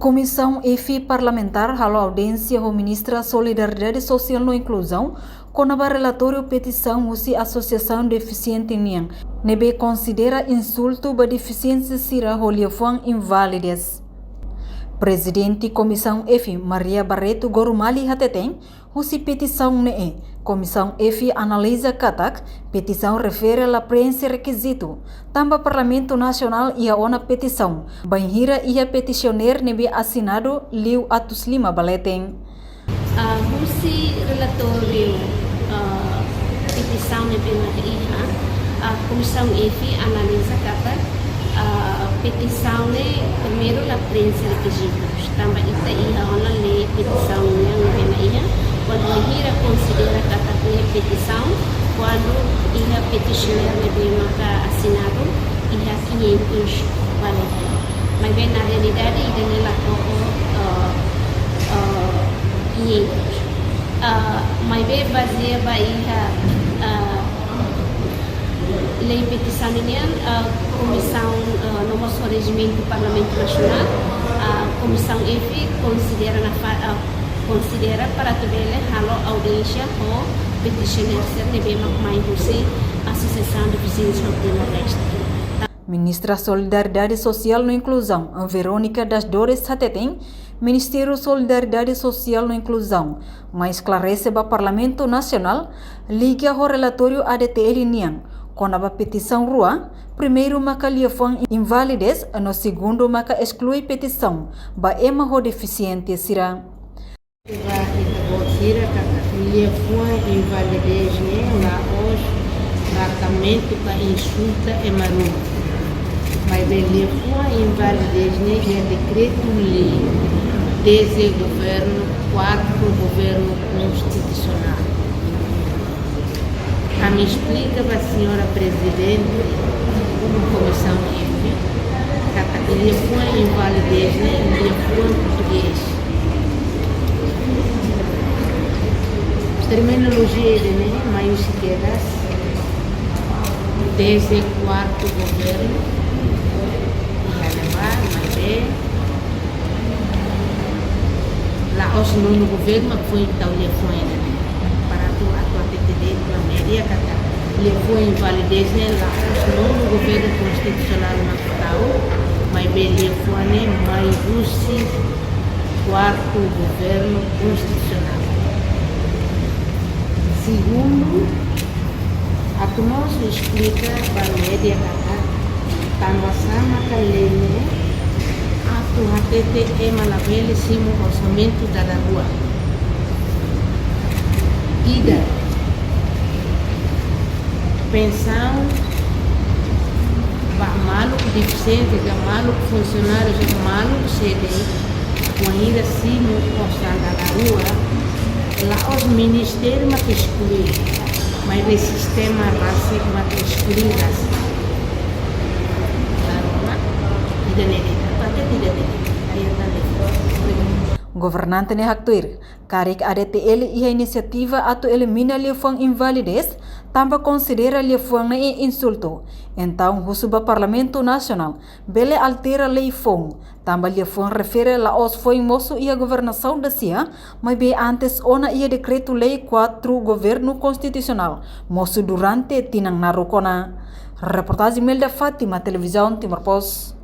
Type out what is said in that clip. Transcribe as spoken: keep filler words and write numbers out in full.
Komisaun F parlamentár halo audiénsia ho Ministra Solidariedade Sosiál no Inkluzaun kona-ba relatóriu petisaun husi asosiasaun defisiente nian, ne'ebé konsidera insultu ba defisiente sira ho liafuan invalidez. Prezidente Komisaun F, Maria Barreto Gorumali hateten, husi petisaun ne'e, Komisaun F analiza katak petisaun refere la preenxe rekizitu, tanba Parlamentu Nasionál iha ona petisaun, bainhira iha petisionáriu ne'ebé asinadu liu atus lima ba leten. Ah, husi relatóriu, ah, petisaun ne'ebé maka iha, ah, Komisaun F analiza katak, ah, petisaun ne'e primeiru la preenxe rekizitus. Tanba ita iha ona lei petisaun nian ne'ebé mak iha, kuandu bainhira konsidera katak ne'e petisaun, kuandu iha petisionáriu ne'ebé maka asinadu, iha quinhentos ba leten. Maibé na realidade, ida-ne'e la to'o, ah, ah, quinhentos. Ah, maibé bazeia ba iha, ah, lei petisaun nian, ah, Komisaun, ah, no mós rejimentu Parlamentu Nasionál, ah, Komisaun F konsidera nafa-, ah, konsidera para atu bele halo audiénsia ho petisionáriu sira ne'ebé mak mai husi Asosiasaun Defisiente Timor-Leste. Ministra Solidariedade Sosiál no Inkluzaun, Verónica das Dores hateten, Ministériu Solidariedade Sosiál no Inkluzaun mai esklarese ba Parlamentu Nasionál liga ho relatóriu A D T L nian, kona-ba petisaun rua, primeiru maka liafuan invalidez, no segundu maka esklui petisaun ba ema ho defisiente sira. Ba ita-boot sira katak liafuan invalidez ne'e la'ós tratamentu ka insulta ema ruma. Maibé liafuan invalidez ne'e iha dekretu-lei dezde governu, kuartu governu konstitusionál. Ami esplika ba señora Prezidente Komisaun F katak liafuan invalidez ne'e liafuan portugés. Terminolojia ida-ne'e mai husi kedas dezde kuartu governu iha ne'ebá, maibé la'ós nonu governu mak foin tau liafuan ida-ne'e. Para atu, atu hatete de'it ba média katak liafuan invalidez ne'e la'ós nonu governu konstitusionál mak tau, maibé liafuan ne'e mai husi kuartu governu konstitusionál. Segundu, atu mós esplika ba média katak tanba sá maka lei ne'e atu hatete ema labele simu orsamentu dala rua. Ida, pensaun ba maluk defisiente, ka maluk funsionáriu, ka maluk C D, wainhira simu osan dala rua, la'ós ministériu mak esklui, maibé sistema rasik mak esklui rasik. Klaru, mak? Ida-ne'e de'it, atu hatete ida-ne'e de'it. Ida tan de'it. Obrigadu. Governante ne'e haktuir, karik A D T L iha inisiativa atu elimina liafuan invalidez, tanba konsidera liafuan ne'e insultu. Entaun husu ba Parlamentu Nasionál bele altera lei foun, tanba liafuan refere la'ós foin mosu iha governasaun dasia, maibé antes ona iha dekretu-lei kuartu governu konstitusionál, mosu durante tinan naruk ona. Reportajen Melda Fátima, Televizaun Timor Post.